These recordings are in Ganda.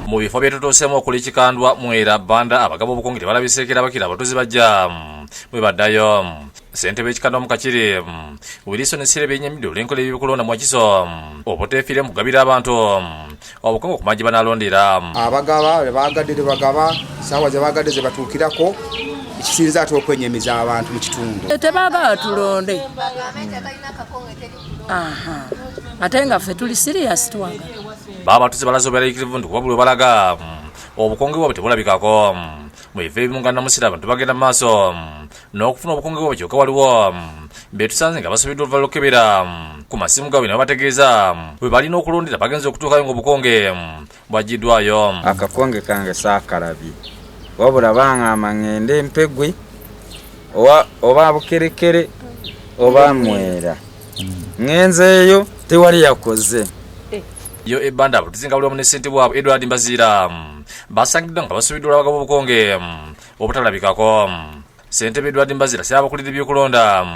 Mu bifo byetutuuseemu okuli Kikandwa, Mwera, Banda, abagaba obukonge tebalabiseeko era bakira abatuuze bajja bwe baddayo. Ssentebe w'Ekikandwa mu Kakiri, Wilson Sire benyamidde olw'enkola ebyokulonda mu Wakiso obuteefiire mu kugabira abantu obukonge okumanya gye banaalondera. Abagaba bebaagadde tebagaba, ssaawa ze baagadde ze batuukirako, ekisinza ate okwenyamiza abantu mu kitundu. Tebaagala tulonde. Aha. Ate nga ffe tuli serious twagala. Baabatuuze balaze obweraliikirivu nti kuba buli we balaga obukonge bwabwe tebulabikako. Mu bifo ebimu nga Namusire abantu bagenda mu maaso n'okufuna obukonge bwabwe kyokka waliwo be tusanze nga basobeddwa oluvannyuma lw'okukebera ku masimu gaabwe ne babategeeza bwe balina okulondera bagenze okutuukayo ng'obukonge bwaggiddwayo. Akakonge kange saakalabye wabula bangamba ngende Mpegwe oba Bukerekere oba Mwera. Ngenzeeyo tewali yakoze. Yo ebbanda abatuuze nga buli wamu ne ssentebe waabwe Edward Mbaziira basangiddwa nga basubiddwa olw'abagaba obukonge obutalabikako. Ssentebe Edward Mbaziira asaba abakulira ebyokulonda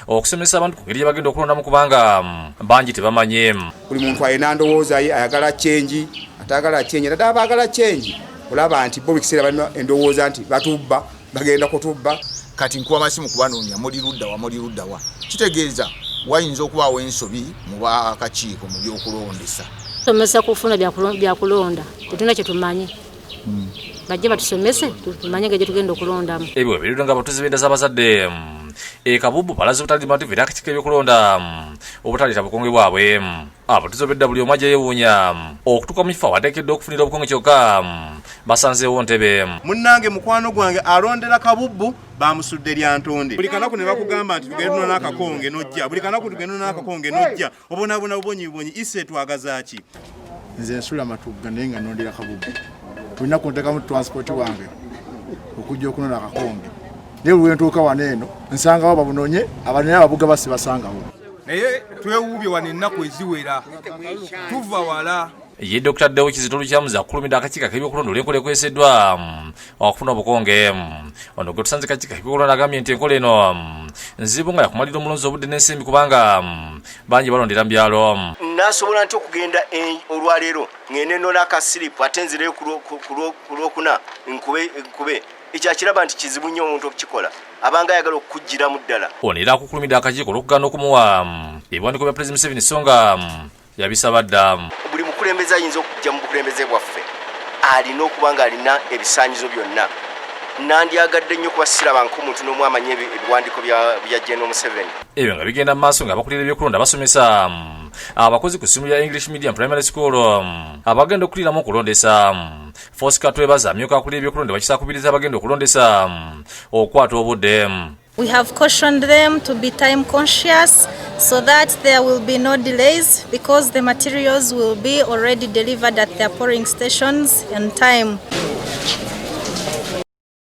okusomesa abantu ku ngeri gye bagenda okulondamu kubanga bangi tebamanyi. Buli muntu alina ndowooza ye, ayagala change, atayagala change, naddala abaagala change olaba nti bo buli kiseera balina endowooza nti batubba, bagenda kutubba. Kati nkuba masimu kubanoonya, muli ludda wa, muli ludda wa, kitegeeza wayinza okubaawo ensobi mu bakakiiko mu by'okulondesa. Tusomesa kufuna byakulonda, tetulina kye tumanyi. Bajje batusomese tumanye engeri gye tugenda okulondamu. Ebyo bwe nga abatuuze b'enda z'abazadde e Kabubu balaze obutali bumativu era akakiiko k'ebyokulonda obutaleeta bukonge bwabwe. Abatuuze obedda buli omu ajja yeewuunya okutuuka mu kifo awateekeddwa okufunira obukonge kyokka basanzeewo ntebe. Munnange mukwano gwange alondera Kabubu bamusudde Lyantonde. Buli kanaku ne bakugamba nti tugende tunone akakonge n'ojja, buli kanaku tugende tunone akakonge n'ojja, obonaabona bubonyi bubonyi, isse twagaza ki? Nze nsula Matugga naye nga nondera Kabubu. Buli nnaku nteekamu transport wange okujja okunona akakonge. Naye buli lwe ntuuka wano eno nsangawo babunonye, abanene ababuga basi basangawo. Naye twewuubye wano ennaku eziwera, tuva wala. Ye Dokita Deo Kizito Lukyamuzi akulumidde akakiiko ak'ebyokulonda olw'enkola ekweseddwa okufuna obukonge. Ono gwe tusanze kakiiko ak'ebyokulonda agambye nti enkola eno nzibu nga yakumalira omulonzi obudde n'ensimbi kubanga bangi balondera mu byalo. Naasobola ntya okugenda olwaleero ng'ende nnone akasiripu ate nzireyo ku Lwokuna nkube? Ekyo akiraba nti kizibu nnyo omuntu okukikola, abanga ayagala okukuggyiramu ddala. Ono era akukulumidde akakiiko olw'okugaana okumuwa ebiwandiiko bya Pulezidenti Museveni so nga yabisaba dda. Buli mukulembeze ayinza okujja mu bukulembeze bwaffe alina okuba ng'alina ebisaanyizo byonna. Nandyagadde nnyo kuba siraba nk'omuntu n'omu amanyi ebiwandiiko bya General Museveni. Ebyo nga bigenda mu maaso ng'abakulira ebyokulonda basomesa abakozi ku ssimu lya English Medium Primary School abagenda okuliiramu okulondesa. Fosca Twebaza amyuka akulira ebyokulonda bakisa akubiriza abagenda okulondesa okukwata obudde. We have cautioned them to be time conscious so that there will be no delays because the materials will be already delivered at their polling stations in time.